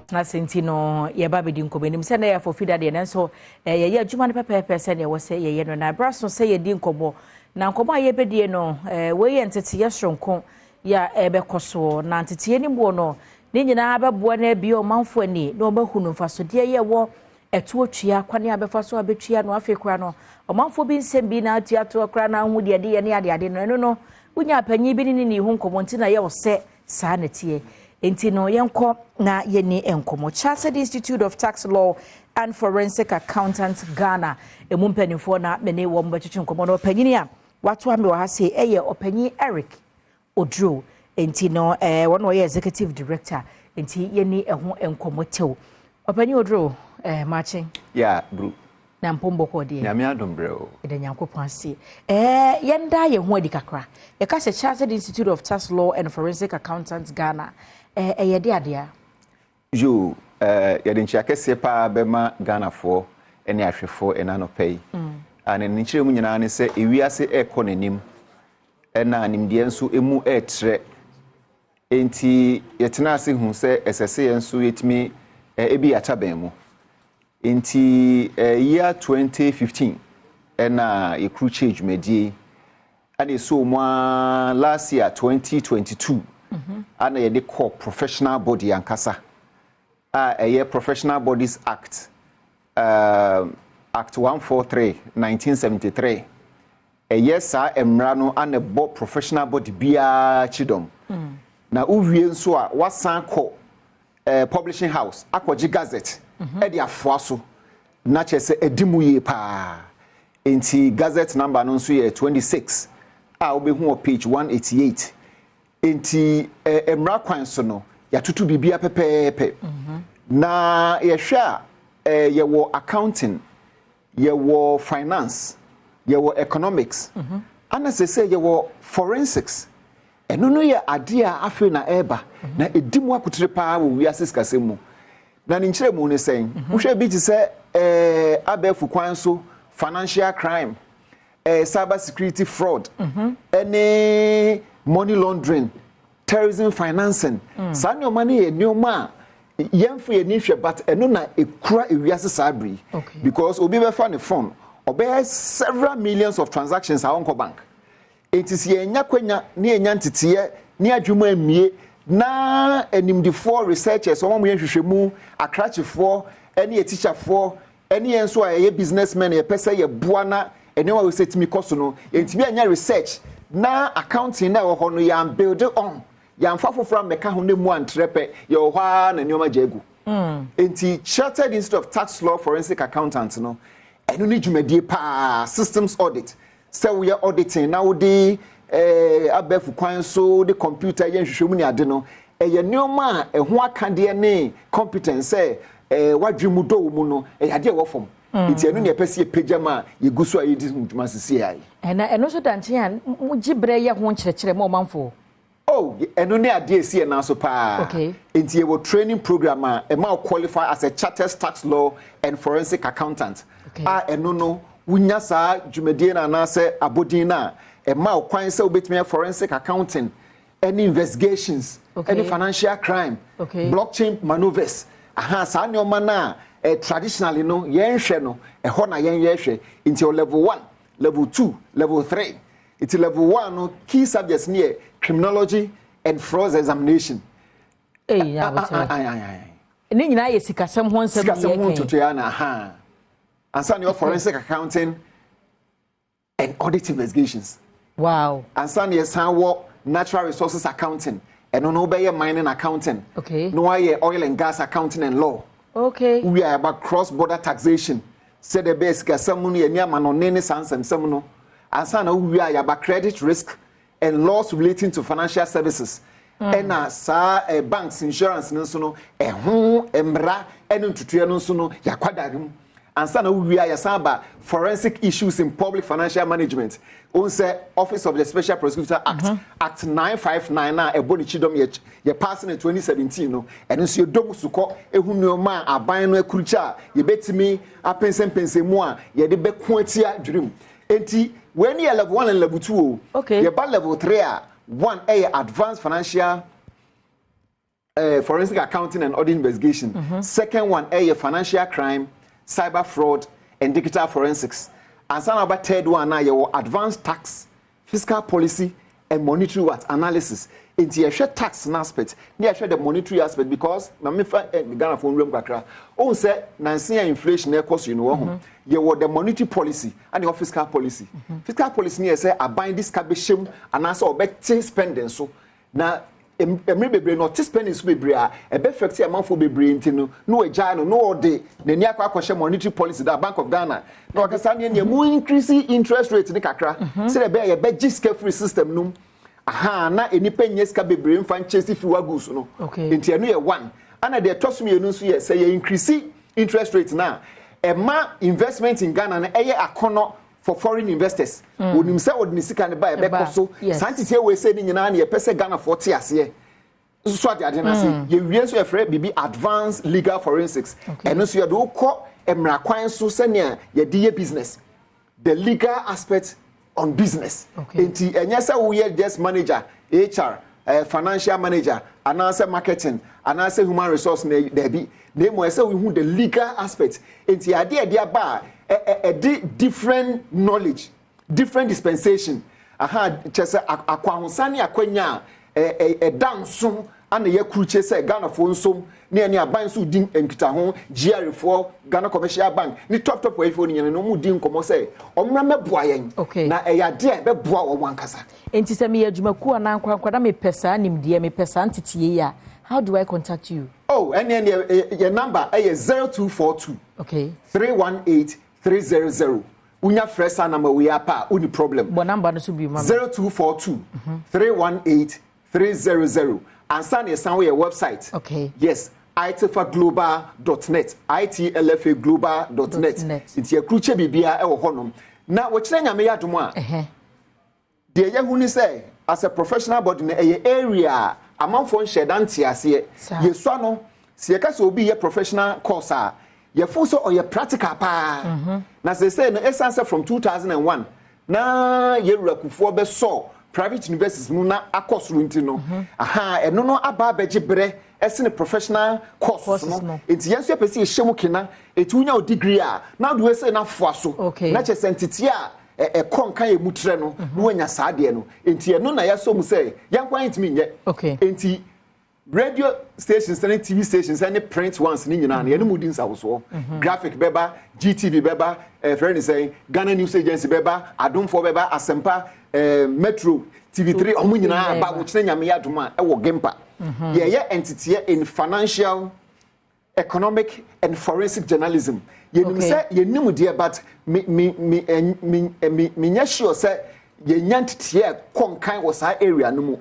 Yɛatena ase nti no yɛba bɛdi nkɔmmɔ anim sɛ na yɛ afɔfi dadeɛ, nanso yɛyɛ adwuma no pɛpɛɛpɛ sɛdeɛ ɛwɔ sɛ yɛyɛ no, na ɛberɛ so sɛ yɛdi nkɔmmɔ. Na nkɔmmɔ a yɛbɛdie no, wei yɛ nteteyɛ soronko yɛ a ɛbɛkɔ soɔ, na nteteyɛ no mu no ne nyinaa bɛboa no abie ɔmanfoɔ ani na ɔbɛhu no mfasodeɛ yɛ wɔ ɛtoɔ tua, kwane a bɛfa so a bɛtua no. Afei koraa no, ɔmanfoɔ bi nsɛm bi na atua toɔ koraa na ahu deɛ de yɛ ne adeade no. Ɛno no wonya panyin bi ne ne ne ho nkɔmmɔ nti na yɛwɔ sɛ saa na teɛ. Nti no yɛnkɔ na yɛni nkɔmmɔ. Chartered Institute of Tax Law and Forensic Accountants Ghana emu mpanimfoɔ na mene wɔn bɛtwetwe nkɔmmɔ no. Ɔpanyin a wato ame wɔ ha se ɛyɛ Ɔpanyin Eric Oduro. Nti no wɔn na ɔyɛ executive director, nti yɛni ɛho nkɔmmɔ tew. Ɔpanyin Oduro, maakye. Ya bru. Na mpɔmbɔkɔ deɛ? Nyame adom, brɛ o. Ɛda Nyankopɔn ase. Yɛnda yɛn ho adi kakra. Yɛka sɛ Chartered Institute of Tax Law and Forensic Accountants Ghana, ɛyɛ de adeɛ? Yo, yɛde nkyia kɛseɛ paa bɛma Ghanafoɔ ne ahwɛfoɔ ɛna anɔpa yi. A ne nkyerɛ mu nyinaa ne sɛ ewiase ɛrekɔ n'anim, ɛna nimdeɛ nso emu ɛretrɛ, nti yɛtena ase hu sɛ ɛsɛ sɛ yɛn nso yɛtumi ebi yɛata bɛn mu. Nti year 2015 ɛna yɛkurukyɛ dwumadie, ɛna ɛsɔ mu a last year 2022 ana yɛde kɔ professional body ankasa a ɛyɛ Professional Bodies Act, Act 143 1973. Ɛyɛ saa mmara no ana ɛbɔ professional body biara kyidɔm. Na wowie nso a, wasan kɔ publishing house akɔgye gazette ɛde afoa so, na kyerɛ sɛ ɛdi mu yie paa. Nti gazette number no nso yɛ 26 a wobɛhu wɔ page 188. Nti mmara kwan so no, yɛatoto biribia pɛpɛɛpɛ. Na yɛhwɛ a, yɛwɔ accounting, yɛwɔ finance, yɛwɔ economics, ana sɛ yɛwɔ forensics. Ɛno no yɛ adeɛ a afei na ɛreba na ɛdi mu akotire paa wɔ wiase sikasɛm mu. Na ne nkyerɛ mu ne sɛn? Wohwɛ bi te sɛ abɛɛfo kwan so financial crime, cyber security fraud, ɛne money laundering, terrorism financing. Saa nneɛma no yɛ nneɛma a yɛmfa yɛn ni hwɛ, but ɛno na ekura ewiase saa bere, because obi bɛfa ne phone, ɔbɛyɛ several millions of transactions a ɔnkɔ bank. Eti si yɛnya kwanya ne yɛnya nteteɛ ne adwuma emie na animdifoɔ, researchers, wɔn a wɔyɛ nhwehwɛmu, akrakyefoɔ ɛne yɛ ɛne yɛn nso a yɛyɛ businessmen, yɛpɛ sɛ yɛboa na nneɛma a wɔsɛ tumi kɔ so no, yɛntumi anya research na accounting na ɛwɔ hɔ no, yɛn build on, yɛnfa foforɔ amɛka ho ne mu antrɛ pɛ, yɛwɔ hɔ ara na nneɛma gya egu. Nti Chartered Institute of Tax Law Forensic Accountant no, ɛno ne dwumadie paa, systems audit, sɛ woyɛ auditing na wode abɛɛfo kwan so de computer yɛ nhwehwɛmu ne ade no, ɛyɛ nneɛma a ɛho akadeɛ ne competence sɛ wadwi mu dɔ wɔ mu no, ɛyɛ adeɛ ɛwɔ fam. Nti ɛno ne yɛpɛ sɛ yɛpagya mu a yɛgu so a yɛdi ho dwuma sisi ayɛ. Ɛna ɛno nso da nkyɛn a mogye berɛ yɛ ho nkyerɛkyerɛ ma ɔmanfoɔ? Oh, ɛno ne adeɛ esi yɛn nan so paa. Nti yɛwɔ training program a ɛma wo qualify as a chartered tax law and forensic accountant, a ɛno no wonya saa dwumadie no anaasɛ abodin no a, ɛma wo kwan sɛ wobɛtumi ayɛ forensic accounting ɛne investigations ɛne financial crime, blockchain maneuvers. Aha, saa nneɛma no a traditionally no yɛnhwɛ no, ɛhɔ na yɛn yɛhwɛ. Nti ɔ level 1, level 2, level 3. Nti level 1 no, key subjects ne yɛ criminology and fraud examination. Ee, Ah, ah, abotire. Ah, ah, ah, ah. Ne nyinaa yɛ sikasɛm ho nsɛm. Sikasɛm ho ne yɛka yi. ntotoeɛ na aha ansa na yɛ forensic accounting and audit investigations. Ansa na yɛsan wɔ natural resources accounting. Ɛno no wobɛyɛ mining accounting na wayɛ oil and gas accounting and law. Wowie a, yɛaba cross border taxation, sɛdeɛ ɛbɛyɛ sikasɛm no yɛni amanɔne ne saa nsɛmsɛm no. Ansa na wowie a, yɛaba credit risk and laws relating to financial services, ɛna saa banks, insurance no nso no, ɛho mmara ɛne ntutuɛ no nso no yɛakwadare mu. Ansa na wowie a, yɛsan ba forensic issues in public financial management. Ohun sɛ Office of the Special Prosecutor Act, Act 959 a ɛbɔ ne kyidɔm, yɛ pass ne 2017 no, ɛno nso yɛdɔm sukɔ ehu nneɛma a aban no akurukyi a yɛbɛtumi apɛnsɛmpɛnsɛn mu a yɛde bɛko atia dwirim. Enti wei ni yɛ level 1 and level 2 o. Yɛba level 3 a, one ɛyɛ advanced financial Forensic accounting and audit investigation. Second one ɛyɛ financial crime, cyber fraud and digital forensics. Ansa na ɔba third one na yɛwɔ advanced tax, fiscal policy and monetary what? Analysis. Nti yɛhwɛ tax no aspect ne yɛhwɛ the monetary aspect, because na mefa Ghana fo nwuram kakra ohun sɛ nansi a inflation ɛkɔ so yi no wɔ ho. Yɛwɔ the monetary policy ɛna yɛwɔ fiscal policy. Fiscal policy ni yɛ sɛ aban de sika bɛhyɛ mu anaasɛ ɔbɛte spending so, na mmiri bebree na ɔte spending so bebree a ɛbɛ affect amanfoɔ bebree. Nti no na wɔgyae no na ɔde n'ani akɔ akɔhyɛ monetary policy da Bank of Ghana na ɔkasa ne nea mu increase interest rate ne kakra sɛdeɛ ɛbɛyɛ yɛbɛgye sika free system no mu aha na nipa nyɛ sika bebree nfa nkyɛn si fuel goods no. Nti ɛno yɛ one. Ana deɛ ɛtɔ so mmienu nso yɛ sɛ yɛ increase interest rate na ɛma investment in Ghana no ɛyɛ akɔnɔ for foreign investors. Onim sɛ ɔde ne sika ne ba, ɛbɛkɔ so. Saa ntete wɔ ese ne nyinaa ne yɛpɛ sɛ Ghanafoɔ te aseɛ nso ade ade n'ase. Yɛwie nso, yɛfrɛ biribi advanced legal forensics. Ɛno nso yɛde wokɔ mmara kwan so sɛnea yɛde yɛ business, the legal aspect on business. Nti ɛnyɛ sɛ woyɛ just manager, HR, financial manager anaasɛ marketing anaasɛ human resource na daabi, na emu ɛsɛ wohu the legal aspect. Nti adeɛ ɛde aba a ɛde different knowledge, different dispensation aha, kyɛ sɛ akwahosan ne akwanya a ɛda nso ana yɛkurukyɛ sɛ Ghanafoɔ nsom ne ɛne aban nso di nkitaho. GRA foɔ, Ghana Commercial Bank ne top top ayifoɔ no nyina no, ɔmo di nkɔmmɔ sɛ ɔmmra mɛboa yɛn. Na ɛyɛ adeɛ a ɛbɛboa wɔn ankasa. Nti sɛ meyɛ adwumakuo anaa nkorankora na mepɛ saa nimdeɛ, mepɛ saa nteteɛ yi a, how do I contact you? Oh, ɛne yɛ number ɛyɛ 0242 318 300. Wonya frɛ saa number wei apa a, woni problem. Bɔ number no so bi ma me. 0242 318 300. Ansa na yɛsan woyɛ website. Yes, itlfaglobal.net, itlfaglobal.net. Net. Nti yɛkurukyɛ biribiara ɛwɔ hɔnom na wɔkyerɛ Nyame yɛ adom a, deɛ yɛhu ne sɛ as a professional body no, ɛyɛ area a amanfoɔ nhyɛ da nte aseɛ. Yɛsua no sɛ yɛka sɛ obi yɛ professional course a, yɛfo sɛ ɔyɛ practical paa. Na sɛsɛ no, ɛsiane sɛ from 2001 na yɛwura Kufuɔ bɛsɔ private universities mu na akɔ soro nti no, aha ɛno no aba abɛgye berɛ ɛsene professional courses Courses no. no. Nti yɛn nso yɛpɛ sɛ yɛhyɛ mu kena. Ɛti wonya wo degree a, na wode wei na afoa so na kyerɛ sɛ nteteɛ a ɛkɔ nka yɛ mu trɛ no na woanya saa adeɛ no. Nti ɛno na yɛsɔ mu sɛ yɛnkwa yɛntumi nyɛ. Nti radio stations ne TV stations ne print ones ne nyinaa no, yɛne mu di nsawosoɔ. Graphic bɛba, GTV bɛba, ɛfrɛ ne sɛn, Ghana News Agency bɛba, Adomfoɔ bɛba, Asɛmpa, Metro, TV3, ɔmo nyinaa ba. Wɔkyerɛ Nyame yɛ adom a, ɛwɔ GIMPA yɛyɛ nteteɛ in financial, economic and forensic journalism. Yɛnim sɛ yɛnim deɛ, but me me me me me menyɛ sure sɛ yɛnya nteteɛ kɔ nkan wɔ saa area no mu.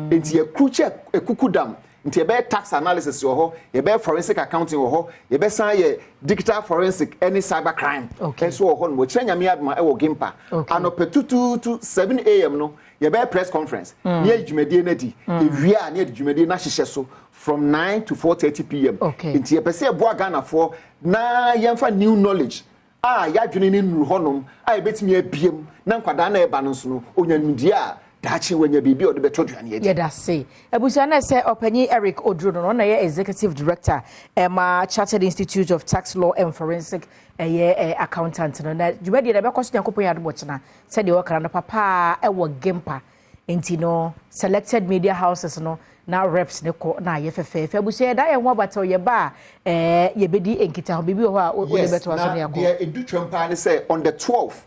Nti yɛkurukyɛ ekuku dam. Nti yɛbɛyɛ tax analysis wɔ hɔ, yɛbɛyɛ forensic accounting wɔ hɔ, yɛbɛsan yɛ digital forensic ɛne cyber crime ɛnso wɔ hɔ nom. Wɔkyerɛ Nyame adoma, ɛwɔ GIMPA anɔpɛ tutuutu 7 a.m. no, yɛbɛyɛ press conference ne yɛ dwumadie no adi. Ewie a, ne yɛde dwumadie no ahyehyɛ so from 9 to 4:30 p.m. Nti yɛpɛ sɛ yɛboa Ghanafoɔ na yɛmfa new knowledge a yɛadwene ne nnuru hɔnom a yɛbɛtumi abiem na nkwadaa na ɛba no nso no onya nimdeɛ a daakye wanya biribi a ɔde bɛtɔ aduane adi. Yɛda se abusua no sɛ ɔpanyin Eric Oduro no, ɔna yɛ executive director ɛma Chartered Institute of Tax Law and Forensic ɛyɛ accountant no. Na dwumadie na ɛbɛkɔ so, Nyankopɔn yɛ adom, ɔkyena sɛdeɛ wɔkra no papaa ɛwɔ GIMPA. Nti no, selected media houses no na reps ne kɔ na ayɛ fɛfɛɛfɛ. Abusua, yɛda yɛn ho abata yɛba a yɛbɛdi nkita ho. Biribi wɔ hɔ a wode bɛto aso ne na akɔ? Deɛ ɛdu twam paa ne sɛ on the 12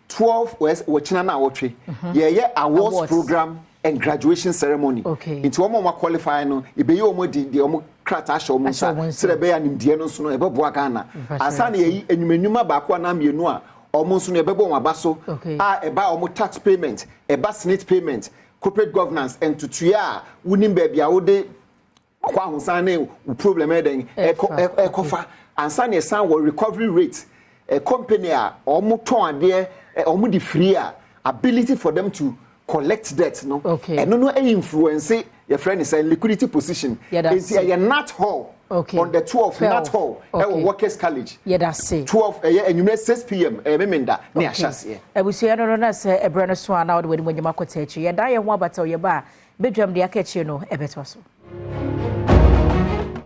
12 wɔkyena no a wɔtwe yɛyɛ awards Awards. program and graduation ceremony. Nti wɔn a wɔn qualify no, yɛbɛyi wɔn adi deɛ wɔn krataa ahyɛ wɔn nsa Ahyɛ wɔn nsa. sɛdeɛ ɛbɛyɛ nimdeɛ no nso no ɛbɛboa Ghana. Mpakyɛ. Ansa na yɛyi enyumanuma baako anaa mmienu a wɔn nso no yɛbɛbɔ wɔn aba so a ɛba wɔn tax payment, ɛba SSNIT payment, corporate governance, ntutuo a wonim baabi a wode kɔ ahosan ne wo problem ɛdɛn ɛkɔ ɛkɔfa. Ansa na ɛsan wɔ recovery rate, company a wɔn tɔn adeɛ, wɔn de free a, ability for them to collect debt no, ɛno no ɛyɛ influence yɛfrɛ ne sɛ liquidity position. Nti ɛyɛ Nat Hall on the 12, Nat Hall ɛwɔ Workers College. Yɛda se. 12, ɛyɛ enyimrɛ 6 p.m., ɛyɛ Memenda ne ahyɛ aseɛ. Abusua no na sɛ ɛberɛ no so a na wode w'anim onyam akɔta akyi, yɛda yɛn ho abata yɛba a bɛdwam deɛ aka akyire no ɛbɛtoa so.